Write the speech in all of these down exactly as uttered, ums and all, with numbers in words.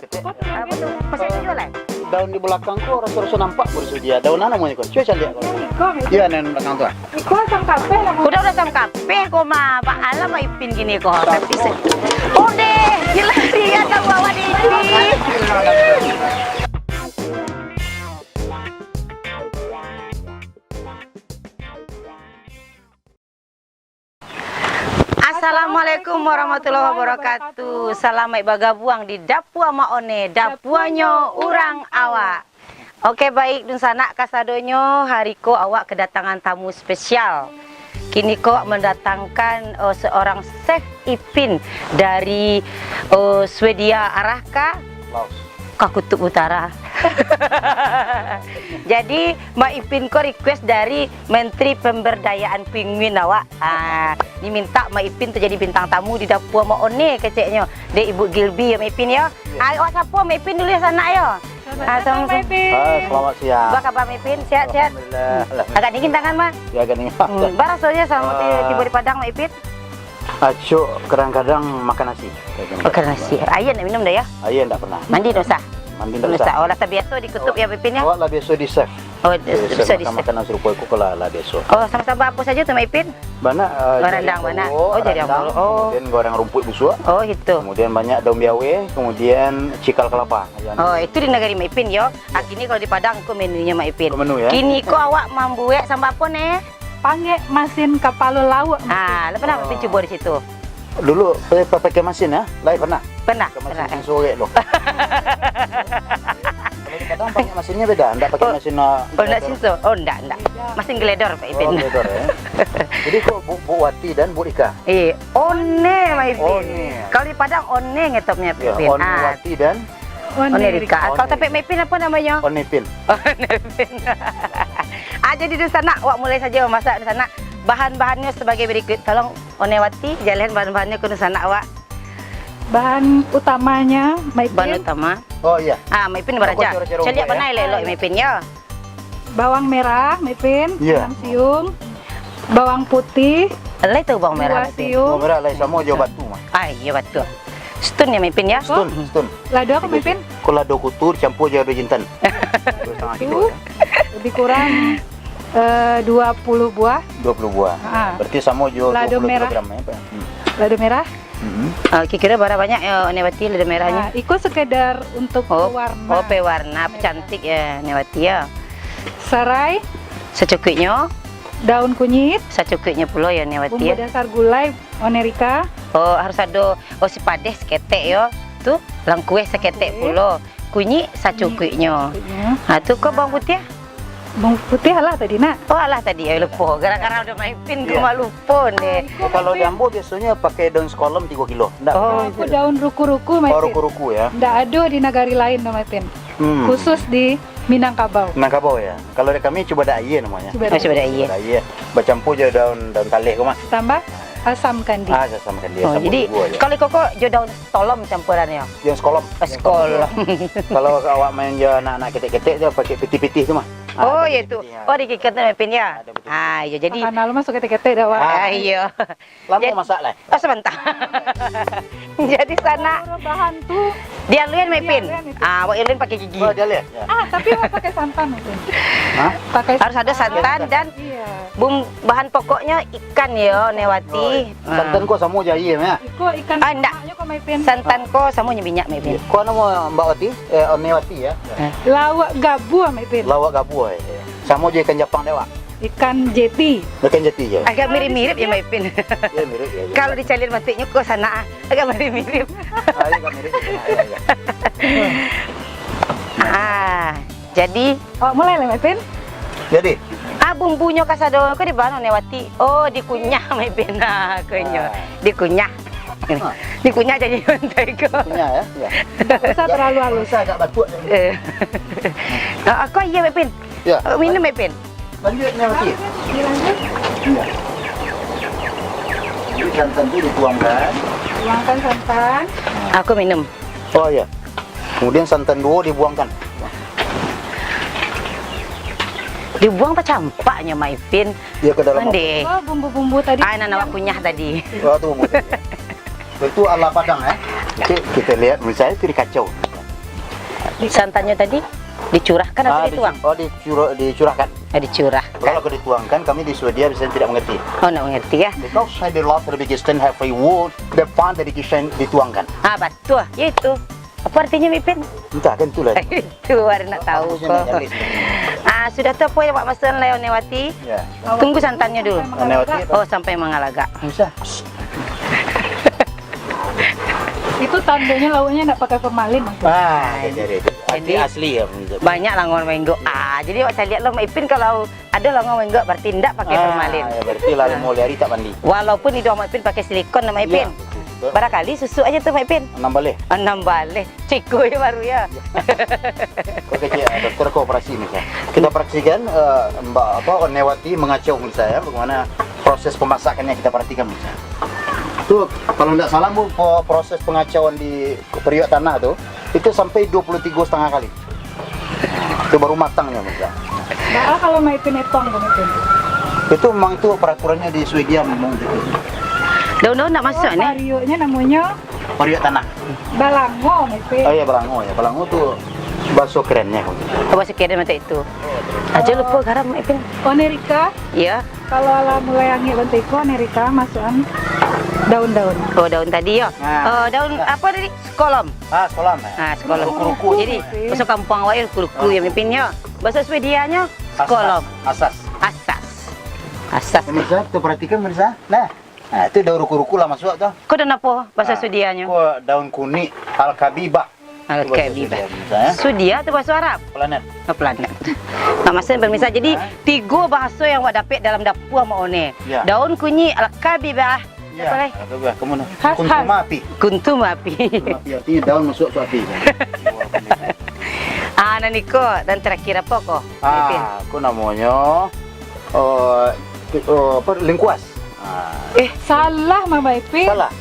Apa tu? Masih ada jual, eh? Daun di belakang ko raso-raso nampak baru dia. Daun apa namonyo ko? Cubo caliak ko. Iko, Miss. Iyo, nan belakang tu, ah. Iko asam kapeh namonyo. Udah, udah asam kapeh ko mah. Baa lah Mak Ipin kini ko. Tapi se-, oh deh, gila dia tahu awak ni. Assalamualaikum warahmatullahi wabarakatuh. Salamaik bagabuang di Dapua Mak One, dapuanyo urang awak. Oke, baik, dunsanak kasadonyo, hari ko awak kedatangan tamu spesial. Kini ko awak mendatangkan, eh, seorang chef Ipin dari, eh, Swedia, arah ka Laos. Ka Kutub Utara. Jadi, Mak Ipin ko request dari Menteri Pemberdayaan Penguin awak. Ah, diminta Mak Ipin tu jadi bintang tamu di Dapua Mak One keceknyo. Dek Ibu Gilby yo, Mak Ipin yo. Iya. Ah, awak sapa Mak Ipin dulu yo, sanak yo. Selamat Ah, datang, sama-sama. Mak Ipin. Hai, selamat siang. Apa kabar, Mak Ipin? Sehat, sehat? Alhamdulillah, Hmm. alhamdulillah. Agak dingin tangan, Mak. Ya, agak dingin. Hmm. Baraso je samo ti-, Ah. tibo di Padang, Mak Ipin? Acok kadang-kadang makan nasi. Makan nasi. Aia ndak minum doh, yo? Aia ndak pernah. Mandi ndak usah? Mandi ndak usah. Oh, lah tabiaso di Kutub, yo, Mak Ipin, yo? Awak lah biaso di chef. Oh, di-, biaso di chef. Makan-makan nan sarupo iko lah, lah biaso. Oh, samo-samo apo sajo tu, Mak Ipin? Banyak, eh, Barandang, jariang banyak. Bawok, Oh, jariang barandang, bawok. Oh. Kemudian goreng rumpuik busuak. Oh, gitu. Kemudian banyak daun biawe, kemudian cikal kelapa. Oh, itu di nagari Mak Ipin, yo. Ah, kini kalau di Padang, ko menunyo, Mak Ipin. Ko menu, yo? Kini ko awak mambuek samba apo, neh? Pangek masin kapalo lauak, Mak Ipin. Ah, lah pernah Mak Ipin cubo di situ? Dulu, eh, pa-, pakai masin, yo? Lai pernah? Pernah, Pakai masin pernah. Sinso orek tu. Kalau di Padang, pangek masinnyo beda, ndak pakai Oh. masin, ah, Oh, ndak grater. Sinso? Oh, ndak, ndak. Beda. Masin geledor, Mak Ipin. Oh, geledor, yo. Jadi, kok Bu, Bu Wati dan Bu Ika? Eh, One, Mak Ipin. One. Kalau di Padang, One ngetopnyo, Mak Ipin. Yo, One Ah. Wati dan One Rika. One Kalau Rika. Tapi Mak Ipin apo namonyo? One Ipin. One Ipin. Ah, jadi dunsanak, awak mulai sajo masak, dunsanak. Bahan-bahannyo sebagai berikut. Tolong, One Wati, jaleh bahan-bahannyo ka dunsanak awak. Bahan utamanya, Mak Ipin. Bahan utama. Oh, iya. Ah, Mak Ipin baraja. Apa cara-cara Caliak buat, ya? Panai elok-elok, Mak Ipin, yo. Bawang merah, Mak Ipin, Iya. anam siung. Bawang putih, Lai tahu bawang merah, dua Mak Ipin? siung. Bawang merah lai samo jo batu mah. Ah, iyo, batu. Stun yo, Mak Ipin, yo? Stun, stun. Lado apo, Mak Ipin? Ko lado kutu dicampur jo lado jintan. Dua setengah kilo, Itu ya. lebih kurang, eh, dua puluh buah. Dua puluh buah. Ha. Berarti samo jo Lado dua puluh merah. kilogram, ya, Pak? Hmm. Lado merah. Mm-mm. Ah, kira-kira bara banyak, yo, One Wati, lada merahnyo? Ah, iko sekedar untuk Oh, pewarna. oh, pewarna, Merah. pecantik, yo, One Wati, yo. Sarai. Sacukuiknyo. Daun kunyit. Sacukuiknyo pulo, yo, One Wati, Bumbu yo. dasar gulai, One Rika. Oh, harus ado, oh, sipadeh saketek, yo. Tu, langkueh saketek Langkueh. pulo. Kunyit sacukuiknyo. Kunyit sacukuiknyo. Ha, tu ko bawang putiah? Bawang putiah alah tadi, nak. Oh, alah tadi, eh, lupo. Gara-gara udah main pin, Iya. ko mah lupo deh. Oh, kalau di ambo biasonyo pakai daun sekolom tigo kilo. Ndak Oh, pakai. Aku daun ruku-ruku, Oh, Maipin. ruku-ruku, ya. Ndak ado di nagari lain, no, Maipin. Hmm. Khusus di Minangkabau. Minangkabau, ya. Kalau di kami cubadak aia namonyo. Cubadak. Oh, cubadak aia. Cubadak aia. Bacampur jo daun, daun taleh ko mah. Tambah asam kandi. Ah, asam kandi, Oh, asam jadi, bumbu aja. kalau koko jo daun sekolom campurannya? Daun sekolom. Ah, sekolom. Kalau awak main jo anak-anak ketek-ketek tu, pakai pitih-pitih tu mah. Ah, Oh, ada iya tu. pitih-pitih, ya. Oh, di kikat tu, Maipin, ya? Ada pitih-pitih. Ah, iya, jadi Makan lalu masuk ketek-ketek dah, Wak. Ah, iya. Lamo Jad-, masak lah. Oh, sabanta. Jadi sanak Bahan tu dialuin, Maipin. dialuin, Maipin. Ah, awak aluin pakai gigi. Oh, dialuin, ya. Ah, tapi awak pakai santan, Maipin. Hah? Pakai Harus ada santan dan Iya. bum-, bahan pokoknya ikan ya, One Wati. Oh, iya. Ah. Santan ko samo jo aia, ya? Iko ikan Ah, ndak. lemaknyo ko, Maipin. Santan ko samo jo minyak, Maipin. Iya. Ko namo Mbak Wati? Eh, One Wati, ya? Eh. Lauak gabuah, Maipin. Lauak gabuah, ya. Samo jo ikan Japang dek awak. Ikan jeti. Ikan jeti, ya. Agak mirip-mirip ya, Maipin. Ya, mirip, ya, ya. Kalau dicaliak batiknyo ko sanak, ah. Agak mirip-mirip. Ah, iya, agak mirip, ya. Ah, iya, iya. Ah, jadi Oh, mulai lah, Maipin. Jadi? Ah, bumbunyo kasado ko di mano, One Wati? Oh, dikunyah, Maipin. Ah, kunyah. Ah. Dikunyah. Ah. Dikunyah jadi mentega. Kunyah, ya? Ya. Ndak usah terlalu halus. Bisa agak batuk. Eh. Ah, aku iya, Maipin. Ya. Oh, minum, Maipin. Lanjut, One Wati. Dilanjut. Iya. Jadi santan tu dituangkan. Tuangkan santan. Aku minum. Oh, iya. Kemudian santan duo dibuangkan. Dibuang tacampaknyo, Maipin. Iya, ke dalam Mandi. Oh, bumbu-bumbu tadi. Ah, nan awak kunyah tadi. Oh, tu bumbu tadi, ya. Itu ala Padang, ya. Oke, kita lihat, menurut saya itu dikacau. Santannyo tadi dicurahkan atau Ah, dicu-, dituang? Oh, dicurah-, dicurahkan. Ah, dicurahkan. Kalau dituangkan, kami di Swedia biasanya tidak mengerti. Oh, ndak mengerti, ya? Because I love Uzbekistan have a word, the fun dedication dituangkan. Ah, batua. Ya itu. Apa artinya, Mak Ipin? Entah, kan itulah. Itu baru nak tahu ko. Ah, sudah tu apa yang awak masukkan lai, Onewati? Ya. Tunggu santannyo dulu. Onewati apa? Oh, sampai mangalagak. Bisa. Itu tandanya lauknya ndak pakai formalin, Mas. Ah, jadi, jadi. Jadi, asli ya, maksudnya. Banyak langon menggok. Ah, jadi awak caliak lo, Mak Ipin, kalau ado langon menggok, berarti ndak pakai formalin. Ah, ya, berarti lah limo hari tak mandi. Walaupun iduang Mak Ipin pakai silikon, Mak Ipin. Iya, betul. Barangkali susuk aja tu, Mak Ipin. Anam baleh. Anam baleh. Ciko ya baru ya. Oke, cik, ah, dokter ko operasi ni, Kak. Kita operasikan, eh, Mbak, apa, Onewati mengacau, pemirsa, ya. Bagaimana proses pemasakannya, kita perhatikan, pemirsa. Tu, kalau ndak salah, Bu, po-, proses pengacauan di periuk tanah tu, itu sampai dua puluh tiga setengah kali. Itu baru matangnya, pemirsa. Baa kalau Mak Ipin etong, Mak Ipin? Itu memang itu peraturannya di Swedia memang begitu. Daun-daun ndak masuk, Oh, ni? Periuknya namanya Periuk tanah. Balango, Mak Ipin. Oh iya, balango ya. Balango tu baso kerennya. Oh, baso keren macam itu. Aja lupa garam, Mak Ipin. Onerika. Iya. Kalau lah mulai angek bantuak iko, Onerika masukan daun-daun. Oh, daun tadi ya. Nah. Eh, daun apa tadi? Sekolom. Ah, sekolom, ya. Ah, sekolom. Ruku-ruku. Jadi, baso kampuang awak ruku-ruku ya, Mak Ipin ya. Baso Swedianyo sekolom. Asas. Asas. Asas. Pemirsa, kita perhatikan, pemirsa. Nah. Nah, itu daun ruku-ruku lah masuk tu. Ko daun apo baso Swedianyo? Ko daun kunik, alkabibah. Alkabibah. Itu baso Swedia, pemirsa, ya. Swedia tu baso Arab? Planet. Oh, planet. Nah, maksudnya, pemirsa, jadi tigo bahaso yang awak dapek dalam dapua Mak One. Ya. Daun kunyik, alkabibah. Ya, apa lai? Alkabibah, kamu nah. Khas, khas. Kuntuma api. Kuntuma api. Kuntuma api, artinya daun masuk tu api. Ah, nan iko, dan terakhir apa ko? Ah, ko namonyo, oh, ti-, oh, apa, lengkuas. Ah. Eh, salah, Mama Ipin. Salah.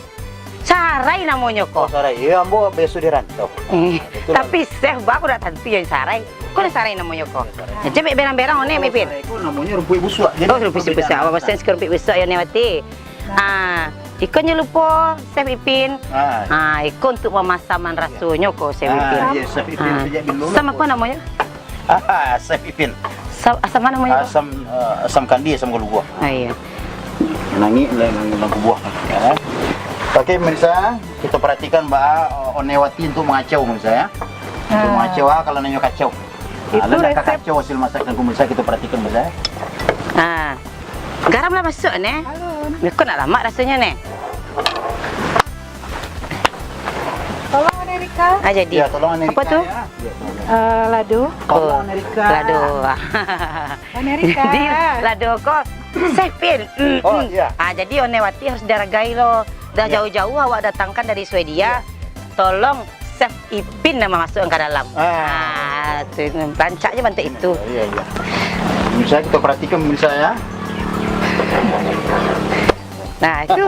Sarai namonyo ko. Oh, sarai. Iyo, ambo biaso di rantau. Eh, tapi chef ba ko dak tantu yang sarai. Ko nan sarai namonyo ko. Sarai. Jadi, berang-berang one, Mak Ipin. Sarai ko namonyo rumpuik busuak. Jadi, oh, rumpuik busuak. Awak masak rumpuik busuak ya, Onewati. Ah, iko nyo lupo, Chef Ipin. Ah. Ah, iko untuk mamasaman rasonyo ko, Chef Ipin. Ah, iya, Chef Ipin saja dulu. Asam apa namonyo? Ah, Chef Ipin. Asam, asam apa namonyo? Asam, eh, asam kandi, asam kalubuah. Ah, iya. Nangik, nang, nang kubuah. Ya. Oke, pemirsa, kita perhatikan, Mbak, eh, Onewati untuk mengacau, pemirsa, ya. Untuk mengacau, ah, kalau nanya kacau. Nah, itu resep. Kacau hasil masakan, pemirsa, kita perhatikan, pemirsa, ya. Ah. Garam lah masuk, neh. Alun. Ko nak lamak rasonyo, neh. Tolong, Onerika. Ah, jadi. Ya, tolong, Onerika, apa tu? Ya. Eh, lado. Tolong, Onerika. Lado. Onerika. Jadi, lado ko, Chef Ipin. Mm, oh, iya. Ah, jadi Onewati harus dihargai lo. Dah jauh-jauh awak datangkan dari Swedia. Iya. Tolong Chef Ipin nan mamasukkan ka dalam. Ah. Ah, tu, rancak je bantuak itu. Iya, iya. Pemirsa, kita perhatikan, pemirsa, ya. Nah, itu,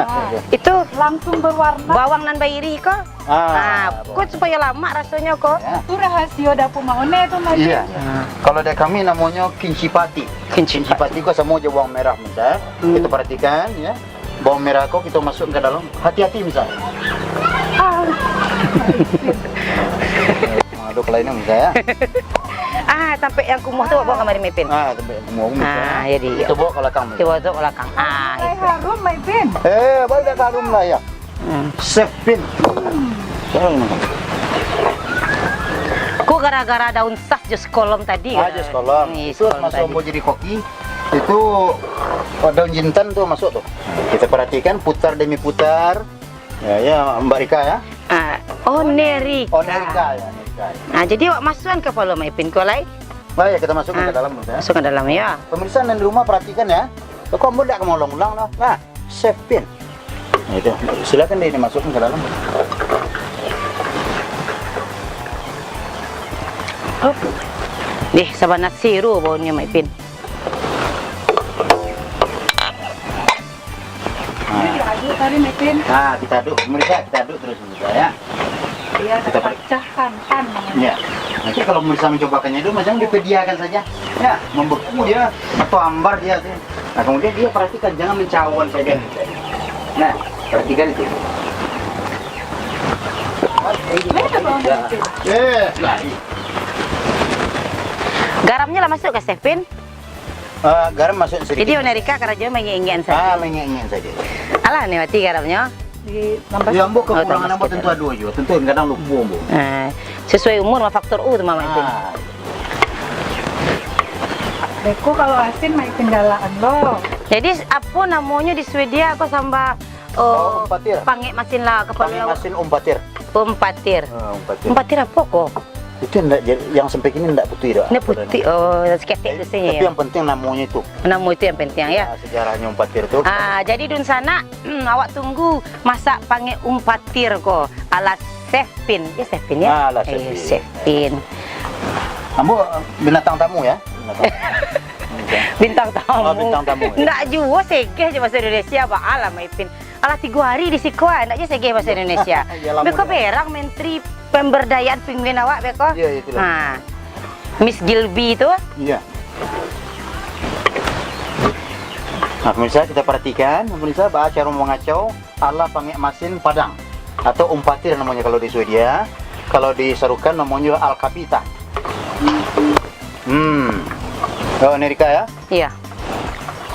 itu langsung berwarna. Bawang nan bairi ko. Ah, ko supayo lamak rasonyo ko. Ya. Itu rahasio dapur Mak One tu, Mak. Iya. Ah. Kalau dari kami namonyo kincipati. Kincipati. Kincipati ko samo jo bawang merah, pemirsa. Hmm. Kita perhatikan, ya. Bawang merah ko kito masuk ka dalam. Hati-hati, misal. Ah. Aduk lain, misal, ya. Ah, sampai yang kumuah tu bawa kamari, Mak Ipin. Ah, sampai yang kumuah, misal. Ah, jadi. Kito bawa ka balakang, misal. Kito bawa ka balakang. Ah, mulai itu. Harum, Mak Ipin. Eh, baru dah harum lah, ya. Hmm. Chef Ipin. Hmm. Ko gara-gara daun sah jo sekolom tadi. Ah, jo sekolom. Itu sekolom masa tadi. Ambo jadi koki. Itu, oh, daun jintan tu masuk tu. Kita perhatikan, putar demi putar. Ya, ya, Mbak Rika, ya. Ah, oh, Nerika. Oh, Nerika, ya, Nerika. Nah, jadi awak masukkan kapalo Mak Ipin ko lai? Oh, ya, kita masukkan ke dalam, ya. Masukkan dalam, ya. Pemirsa yang di rumah perhatikan, ya. Kok ambo ndak mau ulang-ulang lah. Nah, Chef Ipin. Nah, itu. Silakan deh, dimasukkan ke dalam. Hop. Deh, sabana siru baunyo, Mak Ipin. Nah. Diaduk tadi, Mak Ipin. Nah, kita aduk, pemirsa, kita aduk terus, pemirsa, ya. Iya, kita per- pecahkan, pan namanya. Iya. Nanti kalau pemirsa mencobakannya dulu, macam dipediakan saja. Ya, membeku dia atau hambar dia tuh. Nah, kemudian dia perhatikan, jangan mencawan saja. Nah, perhatikan itu. Eh, lain. Garamnyo lah masuak ka, Chef Pin? Ah, garam masuak sadikit. Jadi, One Rika karajo maingek-ingek sajo. Ah, maingek-ingek sajo. Alah, ni mati garamnyo. Di tambah. Ya, ambo kekurangan ambo tantu ado juo. Tantu kadang lupo ambo. Ah, sasuai umur ma faktor u tu, Mak Ipin. Ah. Beko kalau asin, Mak Ipin galakkan lo. Jadi, apo namonyo di Swedia ko samba, oh, umpatir. Pangek masin lah, kapalo. Pangek masin umpatir. Umpatir. Ah, umpatir. Umpatir apo ko? Itu ndak jadi, yang sampai kini ndak putuih doh. Ndak putuih. Oh, saketek tu sajo. Tapi yang penting namonyo itu. Namo itu yang penting, ya. Ya, sejarahnyo umpatir tu. Ah, jadi dunsanak, hmm, awak tunggu masak pangek umpatir ko ala Chef Pin. Ya, Chef Pin, ya? Ah, ala Chef Pin. Chef Pin. Ambo binatang tamu, ya. Binatang tamu. Bintang tamu. Oh, bintang tamu, ya. Ndak juo segeh jo bahaso Indonesia, baa lah, Mak Ipin. Alah, tigo hari di siko, ah, ndak juo segeh bahaso Indonesia. Iyalah, beko berang menteri pemberdayaan penguin awak, beko. Iya, itulah. Ha. Miss Gilby tu. Iya. Nah, pemirsa, kita perhatikan, pemirsa, baa caro mangacau ala pangek masin Padang, atau umpatir namanya kalau di Swedia. Kalau di Sarukan namanya alkabita. Hmm. Oh, One Rika, ya? Iya.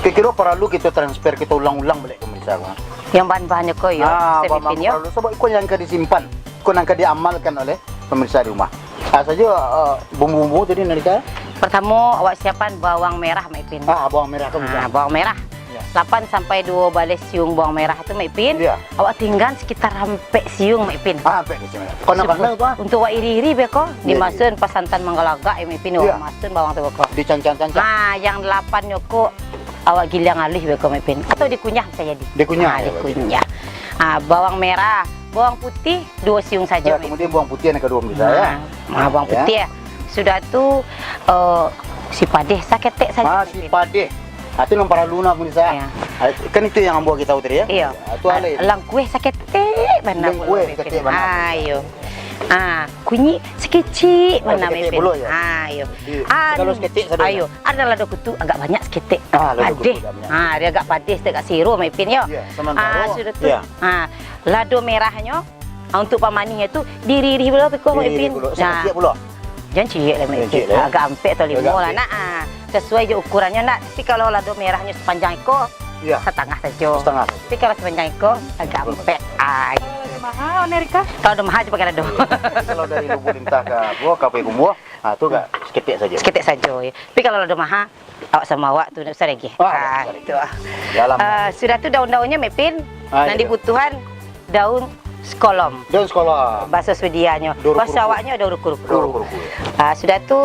Kiro-kiro paralu kito transfer, kito ulang-ulang baliak ka pemirsa ko? Yang bahan-bahannyo ko, yo, ah, Chef Ipin, yo. Paralu. Sabab iko yang ka disimpan, iko yang ka diamalkan oleh pemirsa di rumah. Ah, sajo, eh, bumbu-bumbu tadi, One Rika? Pertamo, awak siapkan bawang merah, Mak Ipin. Ah, bawang merah tu. Ah, bawang merah. Ya. Lapan sampai duo baleh siung bawang merah tu, Mak Ipin. Ya. Awak tinggan sekitar ampek siung, Mak Ipin. Ah, ampek siung. Kono-kono apa? Untuk awak iri-iri beko, ya, dimasuakan pasantan manggalagak, ya, Mak Ipin, ya, dimasuakan bawang tu beko. Dicancang-cancang. Ah, yang lapan nyo ko awak giliang aluih beko, Mak Ipin. Atau dikunyah bisa jadi. Dikunyah, ah, ya, dikunyah. Ah, bawang merah, bawang putih, duo siung sajo, ya, Mak Ipin. Kemudian bawang putih yang kedua, pemirsa, ya. Ah, bawang putih, ya. Sudah tu, eh, sipadeh saketek sajo, Mak Ipin. Ah, sipadeh. Ah, tu nan paralu nah, pemirsa. Ya. Ah, kan itu yang ambo bagi tahu tadi, ya? Iya. Ah, tu alai. Langkueh saketek bana. Langkueh saketek bana. Ah, iyo. Ah, kunyik sakecek bana, Mak Ipin. Oh, sakecek pulo, ya? Ah, iyo. Jadi, segalo saketek sajo. Ayo, ado lado kutu agak banyak saketek. Ah, lado kutu agak banyak. Padeh. Ah, dia agak padeh, agak siro, Mak Ipin, yo. Iya, sementara, ah, sudah tu. Iya. Ah, lado merahnyo, ah, untuk pamanihnyo tu, diirih-irih pulo beko, Mak Ipin. Diirih pulo. Nah. Saketek pulo. Jan ciek lah, Mak Ipin. Jan ciek lah. Agak ampek atau limo lah, nak. Ah, sesuai jo ukurannya, nak. Tapi kalau lado merahnyo sapanjang iko, iya, satangah sajo. Satangah sajo. Tapi kalau sapanjang iko, agak ampek. Ah. Kalau lado maha, One Rika? Kalau lado maha, ajo pakai lado. Iya. Tapi kalau dari Lubulintah ka Buah, ka Payakumbuah, ah, tu agak saketek sajo. Saketek sajo, ya. Tapi kalau lado maha, awak samo awak tu, ndak usah lagi. Ah, ndak usah lagi. Ah, itu, ah. Dalam. Ah, sudah tu daun-daunnyo, Mak Ipin, ah, nan dibutuhan daun sekolom. Daun sekolom. Bahaso Swedianyo. Daun ruku-ruku. Bahaso awaknyo daun ruku-ruku. Daun ruku-ruku, ya. Ah, sudah tu,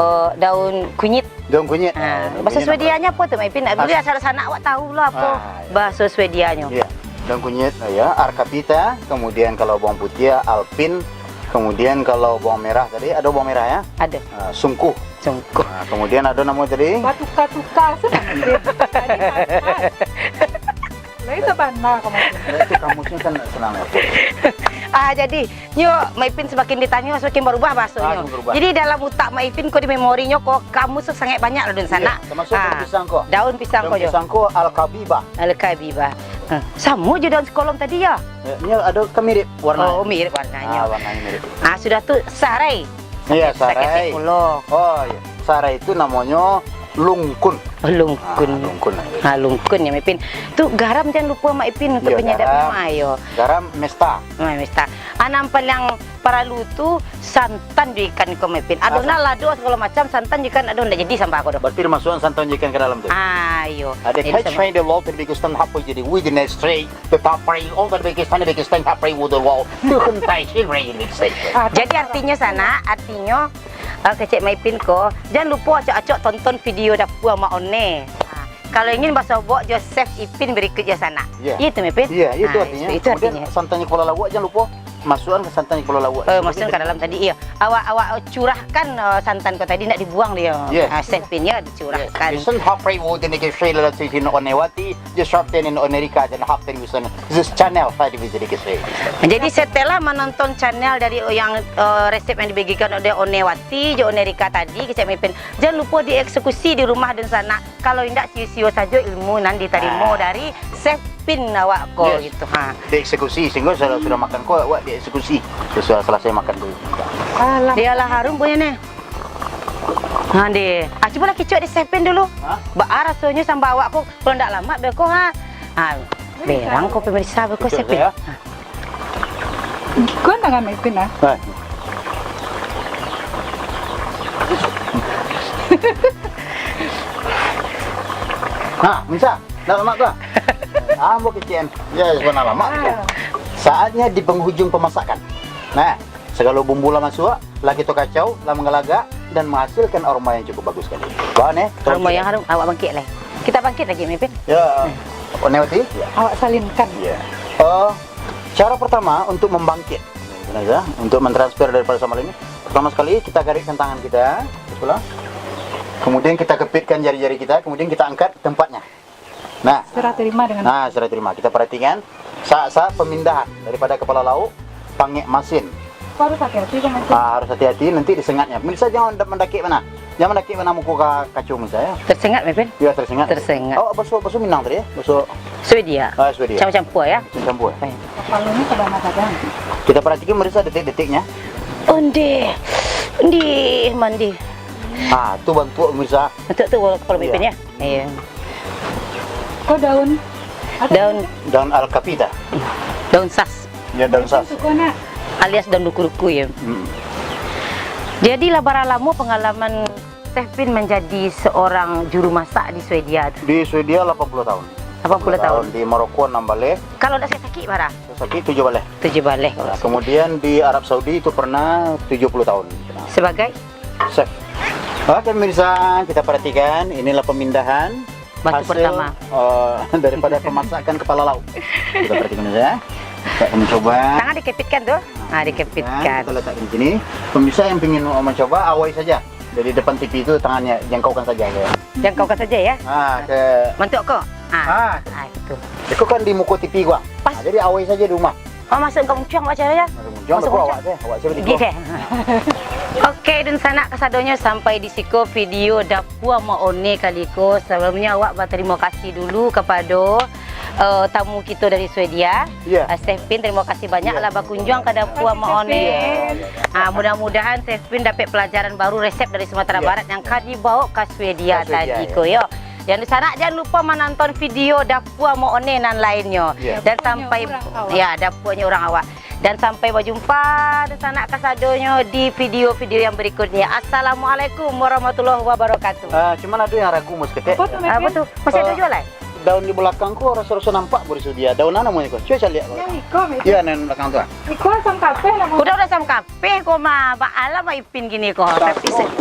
eh, daun kunyit. Daun kunyit. Ah, bahaso Swedianyo apo tu, Mak Ipin? Dulu sanak-sanak awak tahu lah apo bahaso Swedianyo. Iya. Daun kunyit, ya, arkapita, kemudian kalau bawang putih, alpin, kemudian kalau bawang merah tadi, ado bawang merah, ya? Ado. Ah, sungkuh. Sungkuh. Ah, kemudian ado namo tadi? Batuka-tuka, sudah. Tadi makan. Lai sabana kamu tu. Nah, itu kamusnyo kan ndak sanang, ya. Ah, jadi, nyo, Mak Ipin samakin ditanyo, samakin barubah bahasonyo. Ah, samakin barubah. Jadi, dalam utak Mak Ipin ko, di memorinyo ko, kamus tu sangaik banyak lah, dunsanak. Iya, tamasuk daun pisang ko. Daun pisang ko jo. Daun pisang ko, alkabiba. Alkabiba. Ha, samo jo daun sekolom tadi, ya? Ya, nyo ado kan mirip warna. Oh, mirip warnanyo. Ah, warnanyo mirip. Ah, sudah tu, sarai. Iya, sarai. Saketek pulo. Oh, iya. Sarai itu namonyo lungkun. Oh, lungkun. Ah, lungkun. Ah, lungkun ya, Mak Ipin. Tu garam jan lupo, Mak Ipin, untuk penyedap rumah, yo. Garam mesta. Ah, mesta. Ah, nan paliang paralu tu santan jo ikan ko, Mak Ipin. Ado nan lado sagalo macam, santan jo ikan ado, ndak jadi samba ko doh. Berarti dimasuakan santan jo ikan ka dalam tu? Ah, iyo. Jadi samba. Jadi artinyo sanak, artinyo, eh, kecek Mak Ipin ko, jan lupo acok-acok tonton video dapua Mak One. Ha, kalau ingin basobok jo Chef Ipin berikutnyo sanak. Iya. Iyo tu, Mak Ipin? Iya, itu artinyo. Itu artinyo. Kemudian santan kapalo lauak jan lupo. Masuakan ka santan kapalo lauak. Eh, masuakan ka dalam tadi, iyo. Awak, awak curahkan, eh, santan ko tadi, ndak dibuang dio. Yes. Ah, Chef Ipin, yo, dicurahkan. Yes. Jadi, setelah menonton channel dari yang, eh, resep yang dibagikan oleh One Wati jo One Rika tadi, kecek Mak Ipin, jan lupo dieksekusi di rumah dunsanak. Kalau indak, sio-sio sajo ilmu nan ditarimo dari Chef Pin awak ko gitu, ha. Dieksekusi, sehingga sudah, sudah makan ko, awak dieksekusi. Sudah salasai makan tu. Alah. Dialah harum punyo ni. Ha, deh. Ah, cubolah kicok di Chef Pin dulu. Ha? Baa rasonyo samba awak ko, kalau ndak lamak beko, ha. Ha, berang ko pemirsa beko Chef Pin. Kicok saja. Ha. Kuat tangan Ipin, ah. Hai. Nah, bisa. Dah lamak tu, ah. Ah, ambo kecek. Ya, ya, sudah lamak tu. Ah. Saatnya di penghujung pemasakan. Nah, segalo bumbu lah masuak, lah kito kacau, lah manggalagak, dan menghasilkan aroma yang cukup bagus sekali. Bahan, eh? Aroma yang harum, awak bangkit lai. Kita bangkit lagi, Ipin. Ya. Hmm. Awak salinkan. Ya. Eh, cara pertama untuk membangkit. Benar, ya? Untuk mentransfer daripada sambal ini, pertama sekali kita garikkan tangan kita, betul lah. Kemudian kita kepitkan jari-jari kita, kemudian kita angkat tempatnya. Nah. Serah terima dengan Nah, serah terima. Kita perhatikan saat-saat pemindahan daripada kepala lauk, pangek masin. Harus hati-hati kan, Mas? Ah, harus hati-hati, nanti disengatnya. Pemirsa, jangan mendakik bana. Jangan mendakik bana muko ka kaco, pemirsa, ya. Tersengat, Ipin? Ya, tersengat. Tersengat. Awak baso, baso Minang tadi, ya? Baso Swedia. Ah, Swedia. Campur-campur, ya? Campur-campur. Baik. Kepalanya sudah makan. Kita perhatikan, pemirsa, detik-detiknya. Ondeh. Ondeh, mandeh. Ah, tu bantuak, pemirsa. Bantuak tu kepala Ipin, ya? Iya. Kok daun? Daun. Daun alkapida. Daun sas. Ya, daun sas. Suko, nak. Alias daun duku-duku, ya. Hmm. Jadi, lah bara lamo pengalaman Chef Pin menjadi seorang juru masak di Swedia tu? Di Swedia lapan puluh tahun. Lapan puluh tahun. Di Maroko enam baleh. Kalau ndak sakik, bara? Sakik tujuh baleh. Tujuh baleh, kalau sakik. Nah, kemudian di Arab Saudi itu pernah tujuh puluh tahun. Sebagai? Chef. Oke, pemirsa, kita perhatikan, inilah pemindahan batu hasil pertama, eh, daripada pemasakan kepala lauk. Kita perhatikan dulu, ya. Kita akan mencoba. Tangan dikepitkan tu. Ah, dikepitkan. Kita letakkan di sini. Pemirsa yang ingin mencoba, awai saja. Dari depan T V itu tangannya, jangkaukan saja, ya. Jangkaukan saja, ya. Ah, ke Mantuk ko? Ah. Ah. Ah, itu. Itu kan di muko T V gua. Pas. Ah, jadi awai saja di rumah. Oh, masuk ka muncuang awak caro, ya? Masuk muncuang, masuk tu muncuang. Awak tu, awak caro di Gih, gua. Eh. Oke, dunsanak kasadonyo, sampai di siko video Dapua Mak One kali ko. Sabalumnyo awak batarimo kasih dulu kapado, eh, tamu kito dari Swedia. Iya. Eh, Chef Pin, tarimo kasih banyak lah bakunjuang ka Dapua Mak One. Iya, iya, iya. Ah, mudah-mudahan Chef Pin dapek pelajaran baru, resep dari Sumatera Barat yang ka dibawa ka Swedia tadi ko, yo. Jan dunsanak, jangan lupa manonton video Dapua Mak One nan lainnyo. Iya. Dan sampai, ya, dapuanyo urang awak. Dan sampai bajumpa, dunsanak kasadonyo, di video-video yang berikutnya. Assalamualaikum warahmatullahi wabarakatuh. Ah, cuman ado yang ragu, Mas, ketek. Apa tu, Mas? Apa tu? Masih ado juo lai? Daun di balakang ko raso-raso nampak, Bro Sudia. Daun namo nyo ko? Cubo caliak ko. Yang iko, Mas. Iya, nan balakang tu, ah. Iko asam kapeh namonyo. Udah, udah asam kapeh ko mah. Baa lah Mak Ipin kini ko. Tapi se-